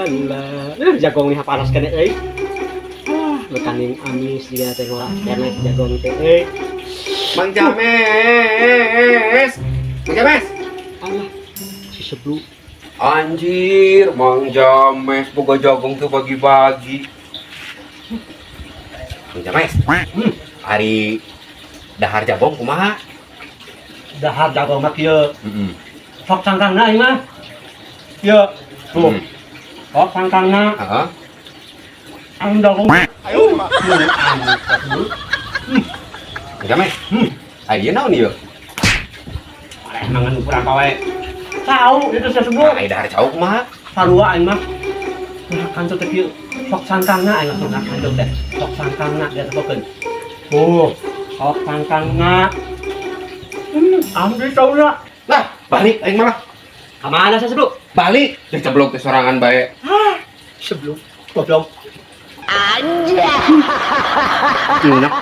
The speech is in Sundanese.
la la. Jagong nih panas keneh euy. Ah, bekaning amis jiga teh ngora keneh jagong teh euy. Mang James. Mang James. Alah, si seblu. Anjir, Mang James boga jagung tuh bagi-bagi. Mang James. Ari dahar jabong kumaha? Dahar jagong mah kieu. Heeh. Sok cangkangna ieu mah. Kieu. Tuh. Sok cangkangna. Heeh. Anu jagong. Ayo mah. Anu seblu. Mang James. Ari ieu naon ieu? Oleh mangan ukuran apa wae. Tahu itu saya sebut. Nah, ari dahar cau kumaha? Sarua aing mah. Nah, kanto teh kieu. Sok cangkangna aing langsung kanto teh. Sok cangkangna dia tepokeun. Tuh, sok cangkangna. Ambil tauna. Lah, balik aing malah. Ka mana saya sebelum? Balik. Diceblok teh sorangan bae. Sebelum. Goblok. Anjay. Enak.